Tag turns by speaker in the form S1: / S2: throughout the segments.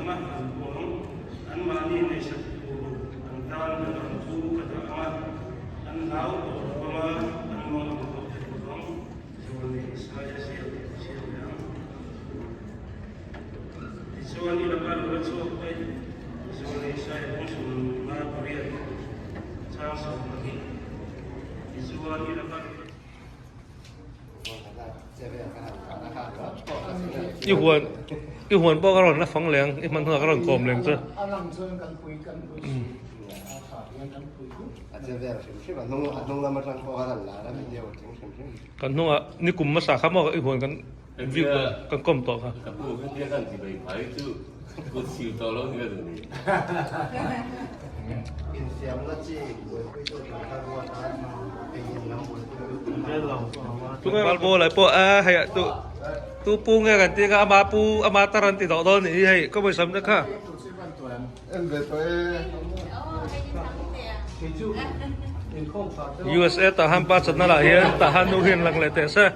S1: ang a, an pu ang. Anmahni ngaihsak tur an tan ka ram chu ka dah ang a, an hlau tawh lo vang a, an mang ang tawh hek lo vang. Zawlnei Isaia ziak tih ka chhiar leh ang. Tichuan, i laka lo la chhuak daih, Zawlnei Isaia bung 58 chang 12. Tichuan, i laka lo la.
S2: I huan i huan pawh ka rawn la fang leng i hman hunah ka rawn kawm leng che. Kan hnungah nikum hmasa kha maw i huan kan view kan kawm tawh kha. Balbo lai pawh a hei tu tu pu nge kan tih kha ama pu ama tar an ti tawh dawn nih hi hei ka vawisam te kha. USA Tahan pa channel ah hian Tahan nu hian lang leh teh se.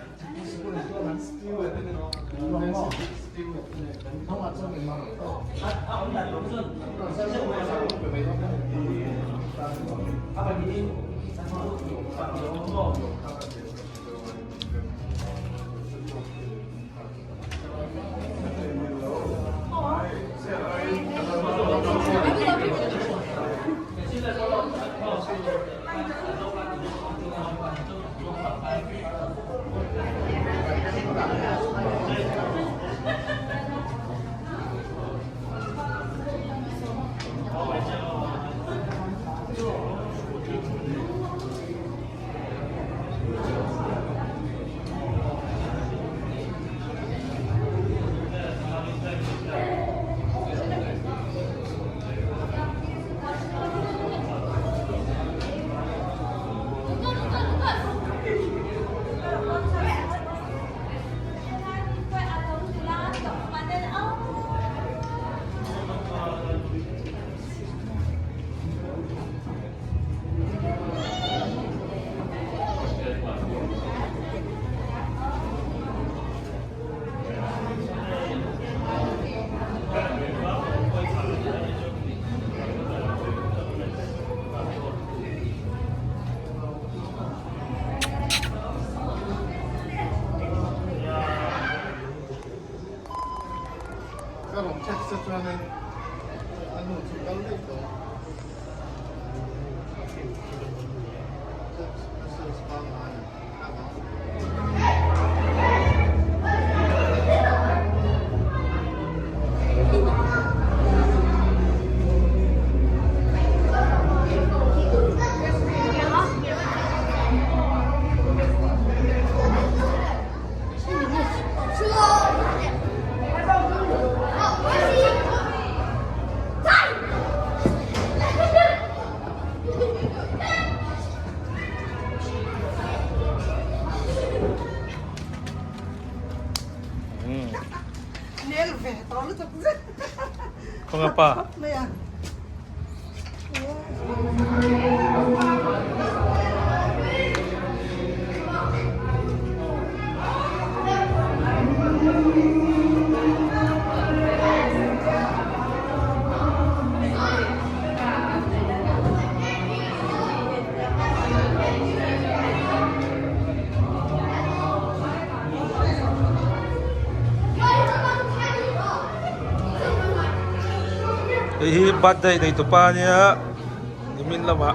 S2: Khawnga pa. Hei hi birthday nei tupa ania nimin lamah.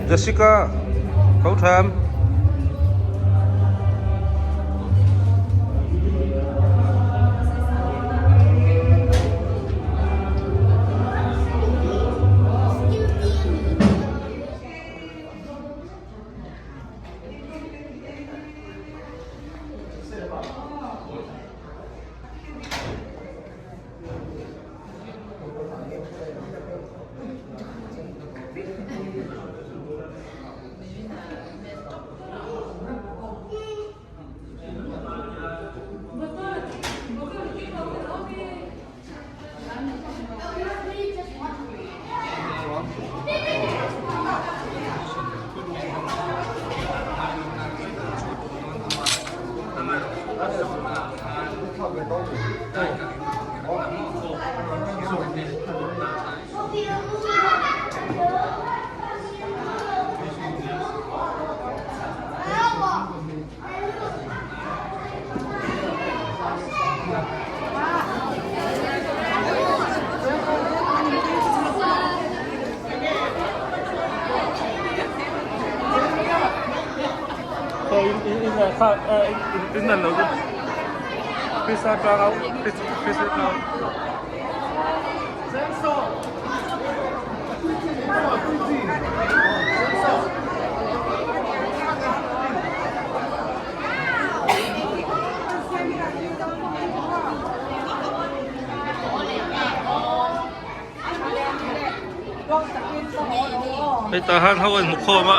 S2: Jessica tho tham. In in lo Krista tlang Krista tlang. Hei tah hian ho a inhmu khawm a.